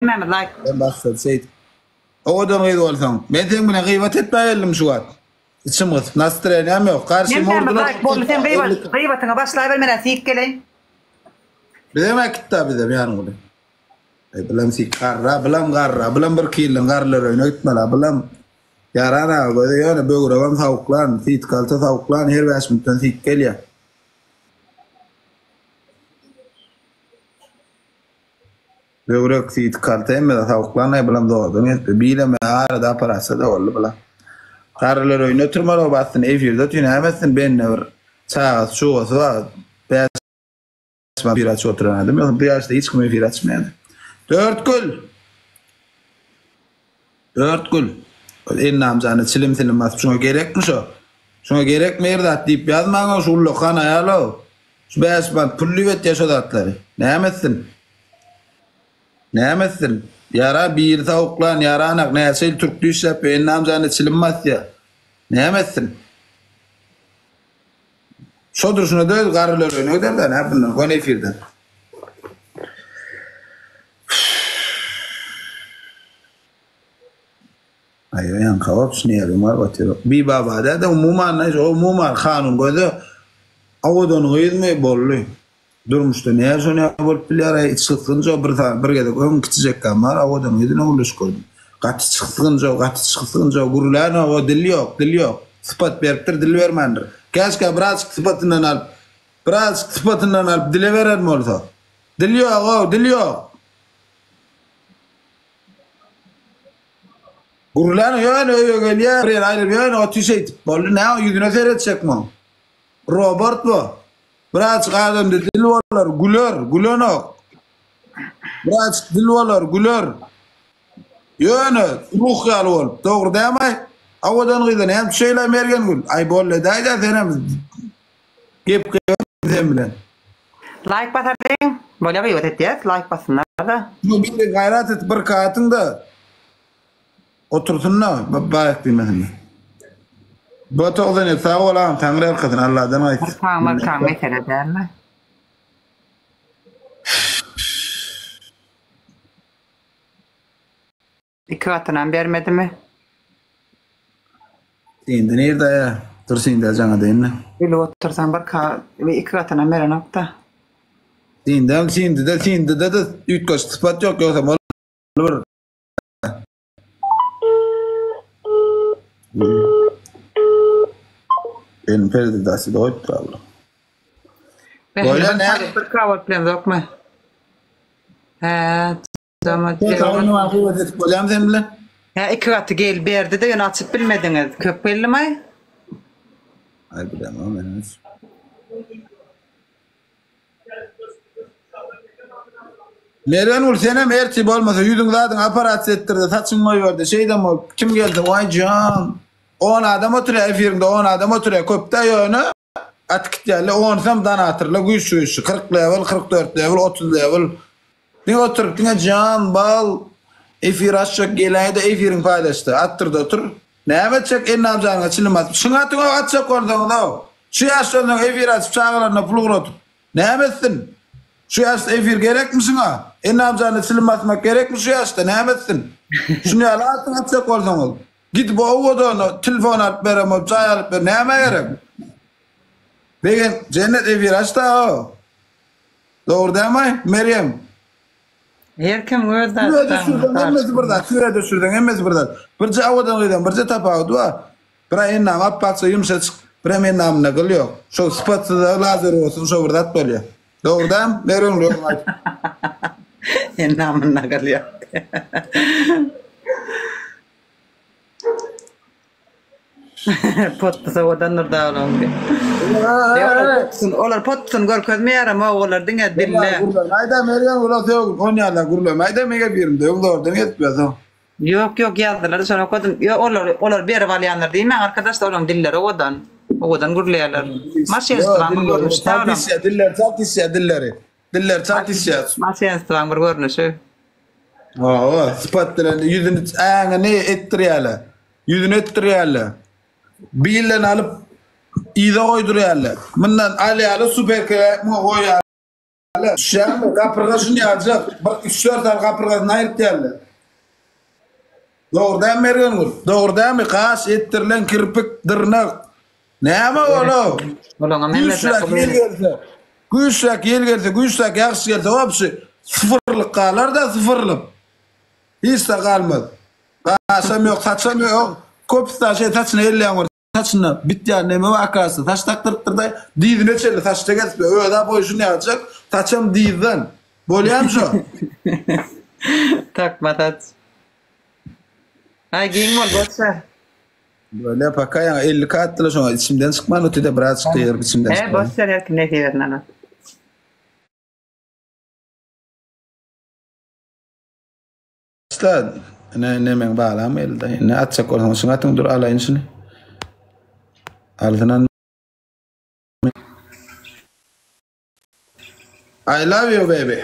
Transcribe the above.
Hemmämiz laýk. Sen başla şeýdip. Owadan gyz bolsaň. Men seň bilen gybat etmäge geldim şu wagt. Içim gysyp, nastreniýam ýok. Garşyma Hemmämiz urdular. laýk boldy sen gybat gybatyňa başlaýber menä siýip geleýin. Bizem äkitdä bizem ýanyňda. Eý bulam sik garra, bulam garra, bulam bir ýyldan garrylar öýüne gitmeli, bulam Ýaran aga göze ýöne böwregem sowuklan, siýdik alsa sowuklan her bäş minutdan siýik gelýär. Böwrek, siýdik halta hemme-de sowuklanay bulam zordan gelipdir. Bileme arada operasiýa-da boldy bulam. Garrylar öýünde oturmaly bolup aslynda efirde otyr näme etsin bende bir çagasy çugasy bar. Bäş efir açyp oturan adam ýok. Bu ýaşda hiç kim efir açmaýar. Dörtgül! Dörtgül! Ol Ennamjana çilim silim basyp şuňa gerekmi şo? Şuňa gerekmi her zat diýip ýazmaň-ow şu ullakan aýal-ow. Şu bäş manat pul diýip etýär şo zatlary. Näme etsin? Näme etsin? Ýara biri sowuklan, ýaranak näçe ýyl türkde işläp Ennam jana çilim basýar. Näme etsin? Şo durşuna-da öz garrylar öýüne gider-dä, nä bundan, göni efirden. Aý ýaňka wapş nerwim baryp otyr. Bibaba däde umuman umuman kanun göze owadan gyzmy boldy. Durmuşda näme şony ýaly bolup bilýär aý içgysgynç o bir sany bir gezek öň kiçijekkäm bar owadan gyz bilen gürleşip gördüm. Gaty içgysgynç o gaty içgysgynç o gürlänok o dil ýok dil ýok. Sypat beripdir dil bermändir. Käşgä birazjyk sypatyndan alyp birazjyk sypatyndan alyp dile beren bolsa. Dil ýok ow dil ýok. Gürlän ýöne öýe gelýär, bir ýere aýlanyp ýöne otyr şeýdip. Boldy, nä o ýüzüne seretjek muň. Robot bu. Birazjyk adamda dil bolar, güler, gülenok. Birazjyk dil bolar, güler. Ýöne ruh ýaly bolup, dogry dämi-aý? Owadan gyza näme şeýle Mergengül? Aý boldy edäý-dä senem. Gep sen bilen. Laýk basalyň. Bolýa gybat etýäs, laýk bassynlar-da. Şu biri gaýrat et bir atyň-da otursyn-da baýak diýmesin. Bu 97 sag bol agam taňry ýalkasyn Alladan gaýtsyn. Myrkaň myrkaň mesele dälmi? Iki gatynam bermedimi? Sindi nirde ýa? Dur sindä jaňa deýin. Gülüp otursaň bir ka iki gatynam berenokda. Sindem sindide sindide de üýtgeşik sypat ýok ýogsam ol bir Benim perdedasy goýupdyr abla. Bolýa näme? Bir ka bolup bilemzokmy? Hä, Bolýamy sen bilen? Hä, iki gaty gel berdi-de, ýöne açyp bilmediňiz. Köp geldimi? Aý bilemok men hiç. Mergengül senem ertir bolmasa ýüzüň zadyň operasiýa etdirde saçyňy goýberde şeýdem bolup kim gelse waý jan on adam oturýar efiriňde on adam oturýar köpdä ýöne Gaty kitýärler onsam donatorlar güýçli güýçli 40 level 44 level 30 level diňe oturyp diňe jan bal efir açjak geläýde efiriň paýlaşdy atdyrda otur näme etjek ennamjanyňa çilim atyp şuňa atyň atjak bolsaňyzow şu ýaşdan soň efir açyp çagalaryna pul ugratyp näme etsin şu ýaşda efir gerekmi şuňa ennamjana çilim atmak gerekmi şu ýaşda näme etsin şuny ýaly atyň atjak bolsaňyz Gidip owadan telefon alyp beren bolup jaý alyp ber nämä gerek? Begen Jennet efir açda o. Dogry dämi Meryem? Her kim öz Sürede düşürseň hemmesi bir zat. Sürede düşürseň hemmesi bir zat. Birje owadan gyzam birje tapawudy bar. Bir endamy apbakja ýumşajyk, birem endamynda gyl ýok. Şo sypatsyz lazer bolsun şo bir zat bolýar. Dogry dämi? Meryem özüň aýt. Endamynda gyl ýok. Potdy sowadandyr da olaňky. Olar potdysyny görkezmeýärem o olar diňe dille. Gürlemäýdä Mergen olar sögün onýarlar gürlemäýdä meger birim döwüň zordan gezip ýörseň. Ýok ýok ýazdylar şony okadym. Ýok olar olar berip alýanlar diýmäň arkadaşlar olaň dilleri owadan. Owadan gürleýärler. Maşenstwaň bir görnüşi dä olaň. Dilleri çalt işýär dilleri. Dilleri çalt işýär. Maşenstwaň bir görnüşi. Hawa, sypat bilen ýüzüni äňini etdirýärler. Ýüzüni etdirýärler. Bilden alyp yza goýdurýarlar. Mundan alýarlar superke muňa goýýarlar. Düşýäňmi? Gapyrga şuny ýaljak. Bir üç-dört sany gapyrgasyny aýryp ýaly. Dogry dälmi Mergengül? Dogry dälmi? Gaş etdirilen kirpik, dyrnak. Näme ol-ow? Olaňam hemmesine Güýçräk pul ýel gerek. gelse, güýçräk ýel gelse, güýçräk ýagyş gelse, wapşe syfyrlyk galar-da, syfyrlyp. Hiç-de galmaz. Gaşam ýok, saçam ýok. Köpüsi-de şeý saçyny elleýän görse, saçynda bitýän neme bar akasy, saç dakdyrypdyr-da, dyzyna çenli saçda gezip ýör. Öz-ä boýy şuny ýaljak, saçam dyzdan. Bolýamy şo? Takma saç. Aý giň bol boş ver. Bolýa paka ýaňy 50 k atdylar şoňa içimden çykman otyda biraz gygyryp içimden He çykman. boş ver her kim nesibesini alar. Başla ine ine meň balam geldi. Ine atjak bolsaň şuny atyň dur alaýyn şuny. Alsyn I love you baby.